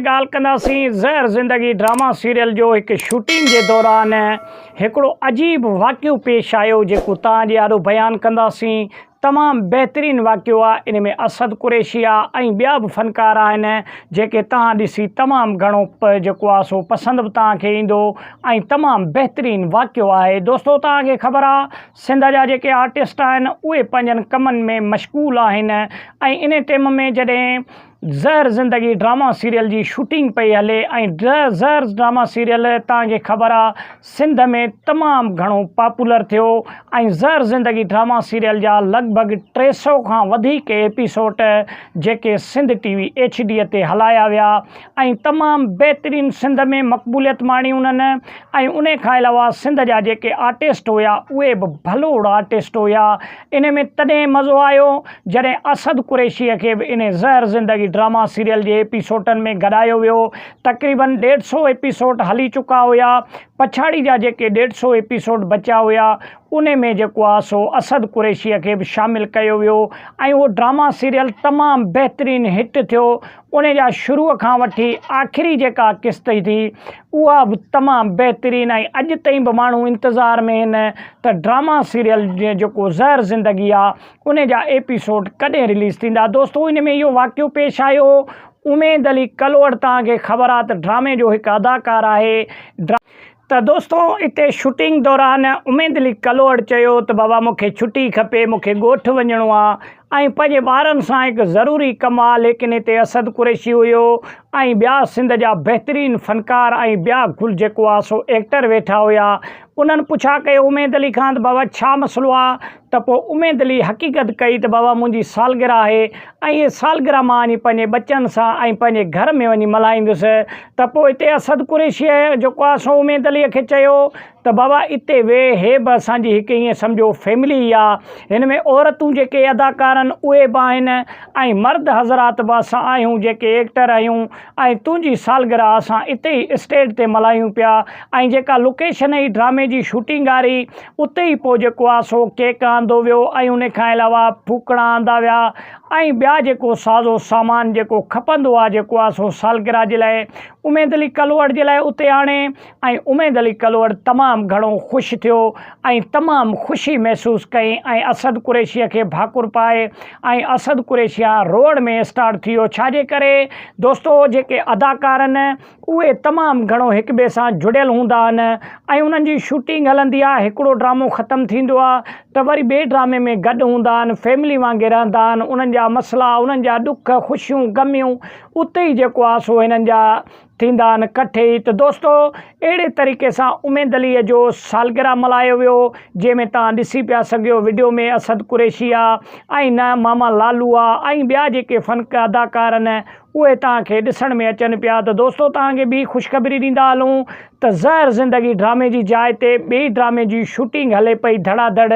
ڳالهه ڪنداسين زهر زندگي ڊراما سيريل جو هڪ شوٽنگ جي دوران هڪڙو عجيب واقعو پيش آيو جيڪو توهان جي آڏو بيان ڪنداسين تمام بهترين واقعو آ ان ۾ اسد قريشي آ ۽ ٻيا به فنڪار آهن جيڪي توهان ڏسي تمام گهڻو جيڪو آ سو پسند به توهان کي ايندو ۽ تمام بهترين واقعو آهي دوستو توهان کي خبر آ سنڌ جا جيڪي آرٽسٽ آهن اهي پنهنجن ڪمن ۾ مشغول آهن ۽ ان ٽيم ۾ جڏهن زهر زندگي ڊراما سيريل جي شوٽنگ پئي هلي ۽ زهر ڊراما سيريل توهان کي خبر آ سنڌ ۾ تمام گهڻو پاپولر ٿيو ۽ زهر زندگي ڊراما سيريل جا لڳ ڀڳ 300 کان وڌيڪ ايپيسوٽ جيڪي سنڌ ٽي وي ايڇ ڊي تي هلايا ويا ۽ تمام بهترين سنڌ ۾ مقبوليت ماڻي انهن ۽ انهي کان علاوه سنڌ جا جيڪي آرٽسٽ هيا اهي به ڀلوڙ آرٽسٽ هيا انهي ۾ تڏهن مزو آيو جڏهن اسد قريشيء کي به انهي زهر زندگي ڊراما سيريل جي ايپيسوٽن ۾ گڏايو ويو. تقريبن ڏيڍ سئو ايپيسوٽ هلي چڪا هيا. پڇاڙي جا جيڪي ڏيڍ سئو ايپيسوٽ بچيا هيا انهي ۾ جيڪو آ سو اسد قريشيء کي به شامل ڪيو ويو ۽ اهو ڊراما سيريل تمام بهترين هٽ ٿيو. انهي جا شروع کان وٺي آخري جيڪا قسط ٿي اها به تمام بهترين ۽ اڄ تائين به ماڻهو انتظار ۾ آهن ته ڊراما سيريل جيڪو زهر زندگي آ انهي جا ايپيسوڊ ڪڏهن رليز ٿيندا دوستو ان ۾ اهو واقعو پيش آيو اميد علي ڪلوڙ توهان کي خبر آ ته ڊرامي جو هڪ اداڪار آهي ته دوستو اتي شوٽنگ دوران اميد علي ڪلوڙ چيو ته بابا مون کي ڇٽي کپي مون کي ڳوٺ وڃڻو آ ۽ پنهنجي ٻارن سان هڪ ضروري ڪم آ ليڪن اتي اسد قريشي هيو ۽ ٻيا سنڌ جا بهترين فنڪار ۽ ٻيا گل جيڪو آ سو ايڪٽر ويٺا هيا انهن پڇا ڪيو اميد علي کان ته بابا ڇا مسئلو آ ته پوء اميد علي حقيقت ڪئي ته بابا منهنجي سالگرهه آهي ۽ اهي سالگرهه مان وڃي پنهنجي ٻچن سان ۽ پنهنجي گهر ۾ وڃي ملهائيندس ته پوء اتي اسد قريشيء جيڪو آهي سو اميد عليء کي چيو ته بابا اتي ويهه هي به اسان جي هڪ ائين سمجهو فيملي ئي آهي هن ۾ عورتون جيڪي اداڪار آهن اهي به آهن ۽ مرد حضرات به اسان آهيون جيڪي ايڪٽر آهيون ۽ تنهنجي سالگرهه اسان اتي ئي اسٽيج تي ملهايون پيا ۽ جيڪا لوڪيشن هئي ڊرامي جي شوٽنگ واري اتي ئي پوء جيڪو آ سو ڪيڪ آندو ويو ۽ ان کان علاوه ڦوڪڻا آندا ويا ۽ ٻيا جيڪو ساز و سامان جيڪو کپندو آ جيڪو آ سو سالگرهه جي لاء اميد علي ڪلوڙ جي لاء اتي آڻي ۽ اميد علي ڪلوڙ تمام گهڻو خوش ٿيو ۽ تمام خوشي محسوس ڪئي ۽ اسد قريشيء کي ڀاڪر پائي ۽ اسد قريشي هان روئڻ ۾ اسٽارٽ ٿي ويو ڇاجي ڪري دوستو جيڪي اداڪار آهن اهي تمام گهڻو هڪ ٻئي سان جڙيل هوندا آهن ۽ انهن جي شوٽنگ هلندي آهي هڪڙو ڊرامو ختم ٿيندو آهي ته وري ٻئي ڊرامي ۾ گڏ هوندا آهن فيملي وانگي رهندا آهن انهن جا مسئلا انهن جا ڏک خوشيون غميون اتي ئي جيڪو آهي سو هنن جا ٿيندا آهن ڪٺي ئي ته دوستو اهڙي طريقي سان اميد علي جو سالگرهه ملهايو ويو جنهن ۾ توهان ڏسي پيا سگهيو وڊيو ۾ اسد قريشي آ ۽ نه ماما لالو آ ۽ ٻيا جيڪي فنڪ اداڪار آهن اهي توهان کي ڏسڻ ۾ اچن پيا ته دوستو توهان کي ٻي خوشخبري ڏيندا هلون ته زهر زندگي ڊرامي جي جاء تي ٻئي ڊرامي جي شوٽنگ هلي پئي ڌڙا ڌڙ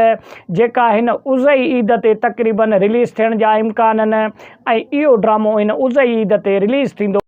جيڪا هن اضحي عيد تي تقريبن رليز ٿيڻ جا امڪان آهن ۽ اهو ڊرامو هن اضحي عيد تي رليز ٿيندو.